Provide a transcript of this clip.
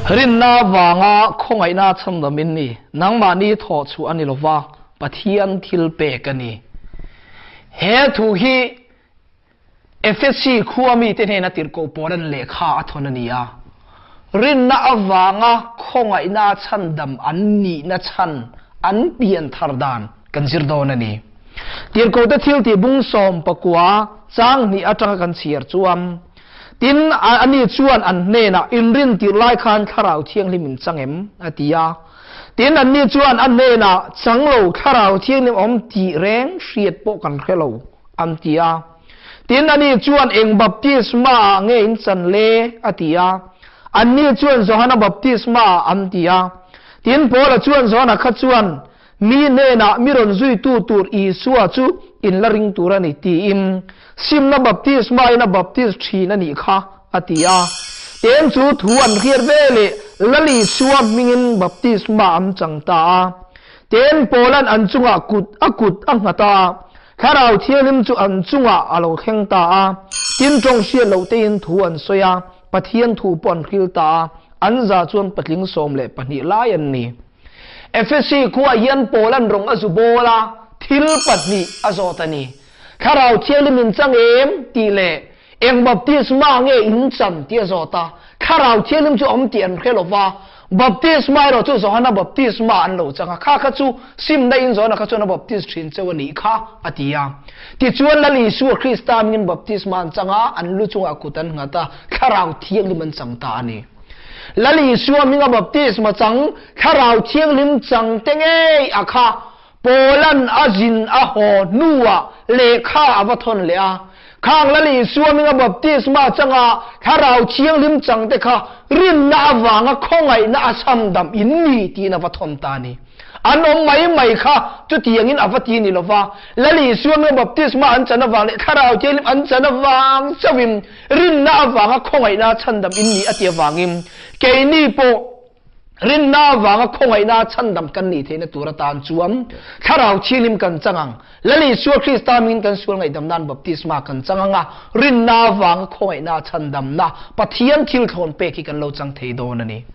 Rinna vanga khawngaihna chhandam in ni. Nangmahni thawh chhuah a ni lova, Pathian thil pek a ni. He thu hi Efesi khua mite hnena tirhkoh Paula'n lehkha a thawn a ni a. Rinna avanga khawngaihna chhandam an nihna chhan an pian thar dan kan zir dawn a ni. Tirhkohte thiltih bung 19 chang hnih atanga kan chhiar chuan, Tin, ani chuan an hnenah, Inrin tirh lai khan Thlarau Thianghlim in chang em? a ti a. Tin, anni chuan a hnenah, Chang lo, Thlarau Thianghlim awm tih reng hriat pawh kan hre lo, an ti a. Tin, ani chuan, Eng baptisma ah nge in chan le? a ti a. Anni chuan, Johana baptisma ah, an ti a. Tin, Paula chuan Johana kha chuan, Mi hnenah mi rawn zuitu tur Isua chu in la ring tur a ni tiin simna baptisma in a baptis thin a nih kha, a ti a. Ten chu thu an hriat ve leh Lal Isua hmingin baptisma an chang ta a. Ten Paula'n an chungah kut a kut a nghat a, Thlarau Thianghlim chu an chungah a lo thleng ta a. Tin tawng hriat loh tein thu an sawi a, Pathian thu pawh an hril ta a, an za chuan patling 12 lai an ni. Efesi khuaah hian Paula'n rawng a zu bawl a, thil pahnih a zawt a ni. Thlarau Thianghlim in chang em? tih leh Eng baptisma nge in chan? tih a zawt a. Thlarau Thianghlim chu awm tih an hre lo va, baptisma erawh chu Johana baptisma an lo chang a, kha kha chu simna in Johana kha chuan a baptis thin cheu a nih kha, a ti a. Tichuan Lal Isua Krista mingin baptisma an chang a, an lu chungah kut an nghat a, Thlarau Thianghlim an chang ta a ni. Lal Isua hminga baptisma chang, Thlarau Thianghlim chang te ngei a kha Paula'n a zin a haw hnuah lehkha a va thawn leh a. Khang Lal Isua hminga baptisma changa Thlarau Thianghlim chang te kha rinna avanga khawngaihna a chhamdam in ni tiin a va thawn ta a ni. An awm mai mai kha chutiangin a va ti ni lova, Lal Isua hminga baptisma an chan avang leh Thlarau Thianghlim an chan avang chauhin Rinna avanga khawngaihna chhandam in ni a ti avangin keini pawh rinna avanga khawngaihna chhandam kan nih theihna tur atan chuan Thlarau Thianghlim kan chang ang. Lal Isua Krista hmingin kan sual ngaihdam nan baptisma kan chang ang a, rinna avanga khawngaihna chhandamna Pathian thil thlawn pek hi kan lo chang thei dawn a ni.